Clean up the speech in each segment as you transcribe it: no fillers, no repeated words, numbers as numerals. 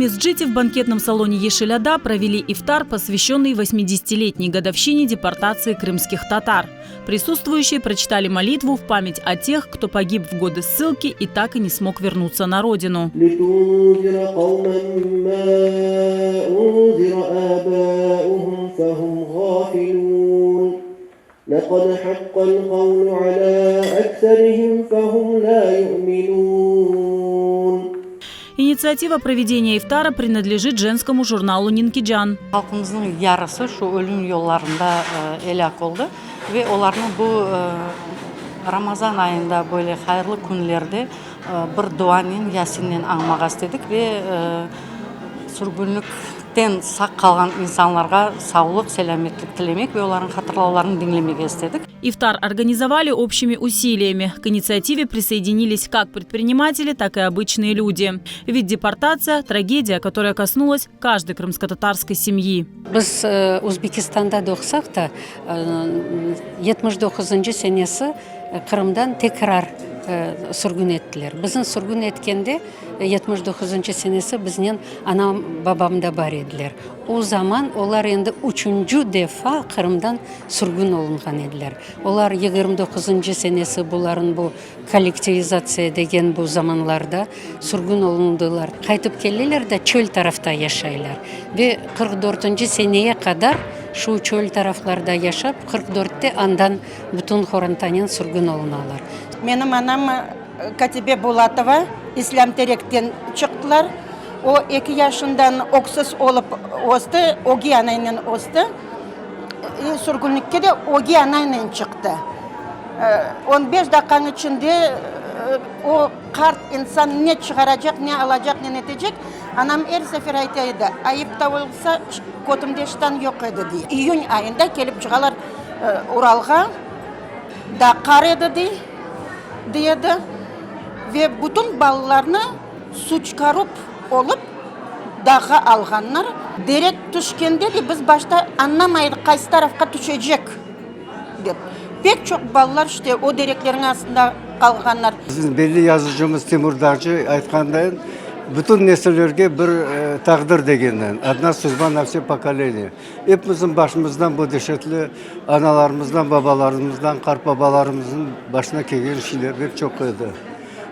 Акмесджите в банкетном салоне «Ешеляда» провели ифтар, посвященный 80-летней годовщине депортации крымских татар. Присутствующие прочитали молитву в память о тех, кто погиб в годы ссылки и так и не смог вернуться на родину. Инициатива проведения ифтара принадлежит женскому журналу «Нинкиджан». Halqımıznıñ yarısı şu ölüm yollarında elâk oldı ve olarnı bu Ramazan ayında böyle hayırlı künlerde bir duanen, Yasinnen añmağa istedik ve sürgünlikten sağ qalğan insanlarğa savlıq, selâmetlik tilemek ve olarnıñ hatırlavlarını diñlemege istedik. Ифтар организовали общими усилиями. К инициативе присоединились как предприниматели, так и обычные люди. Ведь депортация – трагедия, которая коснулась каждой крымско-татарской семьи. Biz Özbekistanda doğsaq da, 79-ncı senesi Qırımdan tekrar sürgün ettiler. Bizni sürgün etkende, 79-ncı senesi biznen anam, babam da bar ediler. O zaman olar endi üçünci defa Qırımdan sürgün olunğan ediler. Olar 29-ncı senesi buların bu kollektivizatsiya degen bu zamanlarda sürgün olundılar. Qaytıp keldiler de çöl tarafta yaşaylar. Ve 44-nci seneye qadar şu çöl taraflarda yaşap, 44-te andan bütün qorantanen sürgün olunalar. Menim anam Katibe Bulatova, İslâmterekten çıqtılar. O, eki yaşından öksüz olıp östi, ögey anaynen östi. Sürgünlikke de ögey anaynen çıqtı. On beş daqqanıñ içinde o qart insan ne çıqaracaq, ne alacaq, ne netecek, anam er sefer ayta edi, ayıp da olsa, kötümde ştan yoq edi, dey. İyün ayında kelip çıqalar Uralğa, daa qar edi, dey, dey edi. Ve bütün balalarnı suçkarup olıp dağğa alğanlar. Derek tüşkende de biz başta añlamay edik, qaysı tarafqa tüşecek dep. Pek çoq balalar işte o dereklerniñ astında qalğanlar. Bizim belli yazıcımız Timur Dağcı aytqandayın, bütün nesillerge bir taqdir degenden, odna sudba na vse pokoleniya. Epimizniñ başımızdan bu deşetli analarımızdan, babalarımızdan, qartbabalarımıznıñ başına kelgen şeyler pek çoq edi.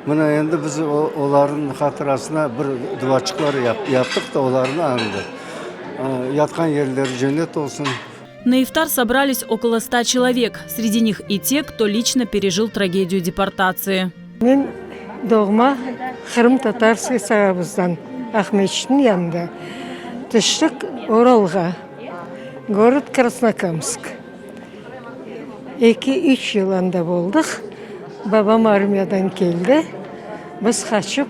Mına endi biz olarnıñ hatırasına bir duaçıqlar yaptıq da olarnı añdıq. Yatqan yerleri cennet olsun. На ифтар собрались около ста человек. Среди них и те, кто лично пережил трагедию депортации. Men doğma Qırımtatarskiy Sarabuzdan, Aqmescitniñ yanında. Tüştik Uralğa, gorod Krasnokamsk. Eki, üç yıl anda boldıq. Babam armiyadan keldi. Biz qaçıp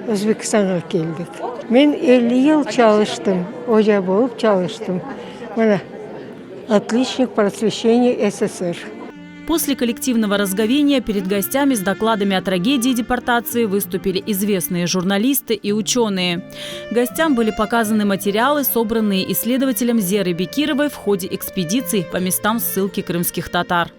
Özbekistanğa keldik. Men 50 yıl çalıştım, oca bolıp çalıştım. Mına, otliçnik prosveşeniya SSR. После коллективного разговения перед гостями с докладами о трагедии депортации выступили известные журналисты и ученые. Гостям были показаны материалы, собранные исследователем Зерой Бекировой в ходе экспедиции по местам ссылки крымских татар.